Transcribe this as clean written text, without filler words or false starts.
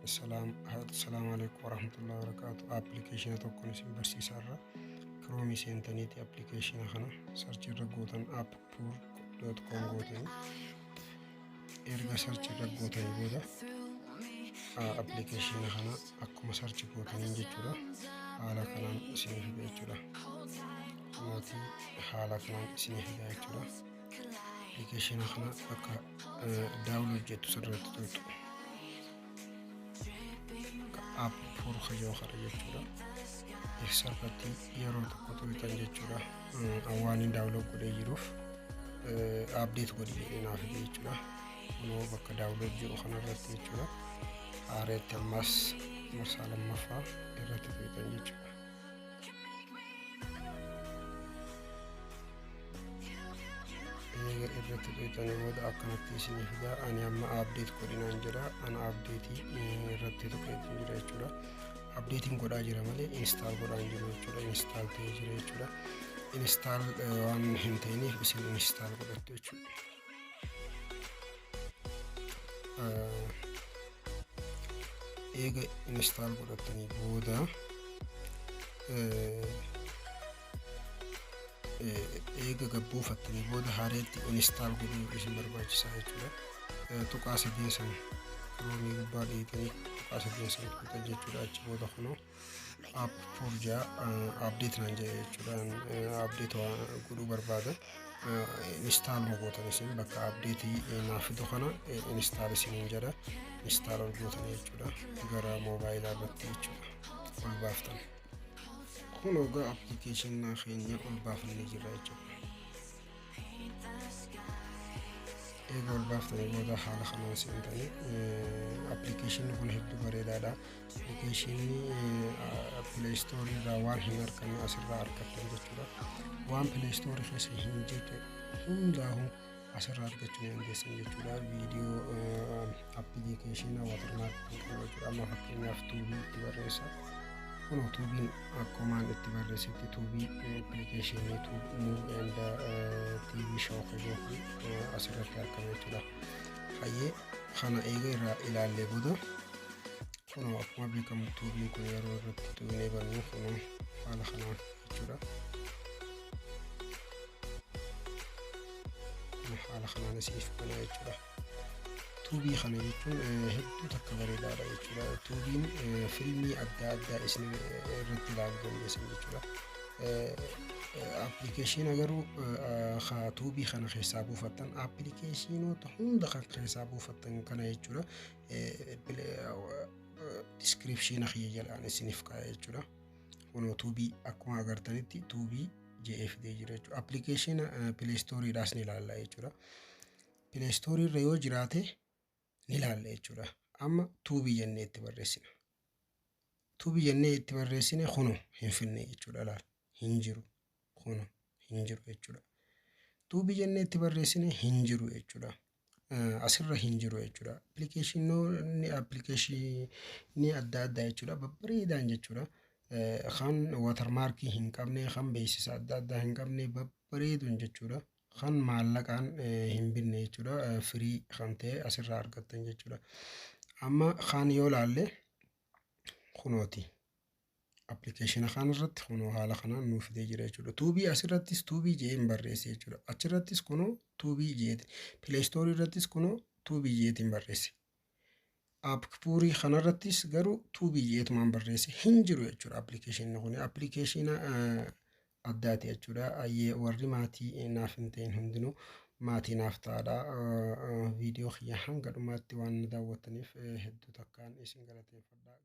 Assalaamu alaikum warahmatullahi wabarakatuh. Appilikeeshina tokkoon isin barsiisaarra Kiroomii seentaniiti appilikeeshina kana search irra gootan apppour.com gootanii erga search irra gootanii booda appilikeeshina kana akkuma search gootaniin jechuudha haala kanaan isinii fida jechuudha. Mootii haala kanaan isinii fida jechuudha. Appilikeeshina kana bakka download jettu sirriitti tuqxu. App kayyoo kana jechuudha. Isarratti yeroo tokko tuqxan jechuudha. Waan inni download godhee jiruuf update godhi jedhee naaf fide jechuudha. Kunoo bakka download jedhu kanarratti jechuudha. Haareetti ammas marsaa lammaffaa irratti tuqxan jechuudha. Eega irratti tuqxanii booda akkanatti isinii fida. Ani amma update godhinaan jira. Ana update irratti tuqeetiin jira jechuudha. Updatein godhaa jira malee install godhaa hin jiru jechuudha. Install ta'ee jira jechuudha. Install waan hin ta'iniif isin install godhattu jechuudha. Eega install godhattanii booda eega gabbuufattanii booda haareetti install godhuu isin barbaachisaa jechuudha. Tuqaa sadeen san Kiroomii gubbaa dhiitanii tuqaa sadeen san tuqxan jechuudha. Achi booda kunoo app purjaa update naan jedhe jechuudha. Update waan godhuu barbaada. Install gootan isin bakka update naaf fidu kana install isiniin jedha. Install ol gootan jechuudha. Gara moobaayilaa irratti jechuudha. Ol baaftan. Kun ogaa appilikeeshinaa keenya ol baafannee jirra jechuudha. Eega ol baaftanii booda haala kanaan seentanii appilikeeshinni kun hedduu bareedaadha. Appilikeeshinni Play Store irraa waan hin arganne asirraa argattan jechuudha. Waan Play Store keessa hin jirre hundaa'u asirraa argachuu ni dandeessan jechuudha. Viidiyoo appilikeeshina watermark hin qabu jechuudha. Amma fakkeenyaaf tuubii itti barreessa. Kun tuubiin akkumaan itti barreessetti tuubii appilikeeshinii tuub move and TV show kajoo kun asirratti argama jechuudha. Hayyee kana eega irraa ilaallee booda kunoo akkuma beekamu tuubiin kun yeroo irratti tuunee bannu kunoo haala kanaan jechuudha. Haala kanaan isiniif banaa jechuudha. Tuubii kana jechuun hedduu takka bareedaadha jechuudha. Tuubiin filmii adda addaa isin irratti ilaaluu dandeessan jechuudha. Appilikeeshina garuu tuubii kana keessaa buufattan appilikeeshinoota hunda kan keessaa buufattan kana jechuudha. Diskiripshiina kiyya jalaan isiniif kaa'e jechuudha. Kunoo tuubii akkuma agartanitti tuubii jedhee fidee jira jechuudha. Appilikeeshina pileestooriidhaas ni ilaalla jechuudha. Pileestoorii irra yoo jiraate ni ilaalla jechuudha. Amma tuubii jennee itti barreessina. Tuubii jennee itti barreessine kunoo hin finne jechuudha laal. Hin jiru. Kunoo hin jiru jechuudha. Tuubii jennee itti barreessine hin jiru jechuudha. Asirra hin jiru jechuudha. Appilikeeshinoonni appilikeeshinii adda addaa jechuudha. Babbareedaan jechuudha. Kan watermarkii hin qabne, kan beeksisa adda addaa hin qabne babbareeduun jechuudha. Kan maallaqaan hin binne jechuudha. Firii kan ta'e asirraa argattan jechuudha. Amma kaan yoo laalle kunooti. Appilikeeshina kaan irratti kunoo haala kanaan nuuf fidee jira jechuudha. Tuubii asirrattis tuubii jedheen barreesse jechuudha. Achirrattis kunoo tuubii jedheeti. Pileestoorii irrattis kunoo tuubii jedheetiin barreesse. Aappuurii kanarrattis garuu tuubii jedheetumaan barreesse hin jiru jechuudha. Appilikeeshinni kun appilikeeshina addaati jechuudha. Ayyee warri maatii naaf hin ta'in hundinuu maatii naaf ta'aadha. Viidiyoo kiyya hanga dhumaatti waan na daawwattaniif hedduu takkaan isin galateeffadha.